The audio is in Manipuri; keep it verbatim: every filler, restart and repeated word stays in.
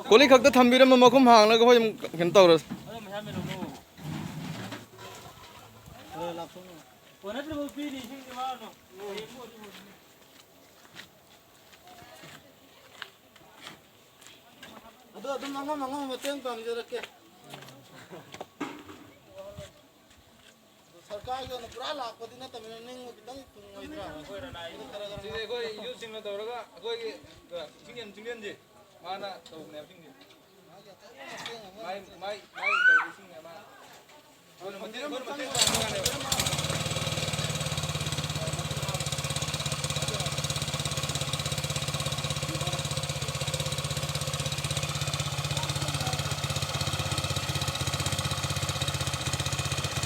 ꯀꯣꯜꯂꯤꯛ ꯈꯛꯇ ꯊꯝꯕꯤꯔꯝꯃꯣ, ꯃꯈꯨꯝ ꯍꯥꯡꯂꯒ ꯍꯣꯏ ꯑꯗꯨꯝ ꯀꯩꯅꯣ ꯇꯧꯔꯁꯤ꯫ ꯑꯗꯣ ꯑꯗꯨꯝ ꯑꯉꯝ ꯑꯉꯝꯕ ꯃꯇꯦꯡ ꯄꯥꯡꯖꯔꯛꯀꯦ꯫ ꯑꯗꯣ ꯁꯔꯀꯥꯔꯒꯤ ꯑꯣꯏꯅ ꯄꯨꯔꯥ ꯂꯥꯛꯄꯗꯤ ꯅꯠꯇꯕꯅꯤꯅ ꯅꯤꯡꯕ ꯈꯤꯇꯪ ꯊꯨꯡꯉꯣꯏꯗ꯭ꯔꯥ? ꯑꯗꯨ ꯈꯔ ꯈꯔ ꯁꯤꯗꯤ ꯑꯩꯈꯣꯏ ꯌꯨꯠꯁꯤꯡꯅ ꯇꯧꯔꯒ ꯑꯩꯈꯣꯏꯒꯤ ꯆꯤꯡꯌꯦꯟ, ꯆꯤꯡꯌꯦꯟꯁꯦ ꯃꯥꯅ ꯇꯧꯕꯅꯦꯕ ꯁꯤꯡꯁꯦ꯫ ꯃꯥꯒꯤ ꯑꯇꯦꯛꯄ ꯃꯇꯦꯡ ꯑꯃ ꯃꯥꯏ, ꯃꯥꯏ, ꯃꯥꯏ ꯇꯧꯕꯁꯤꯡꯅꯦ ꯃꯥ꯫ ꯑꯩꯈꯣꯏꯅ ꯃꯇꯦꯡ, ꯑꯩꯈꯣꯏꯅ ꯃꯇꯦꯡ ꯄꯥꯡ-,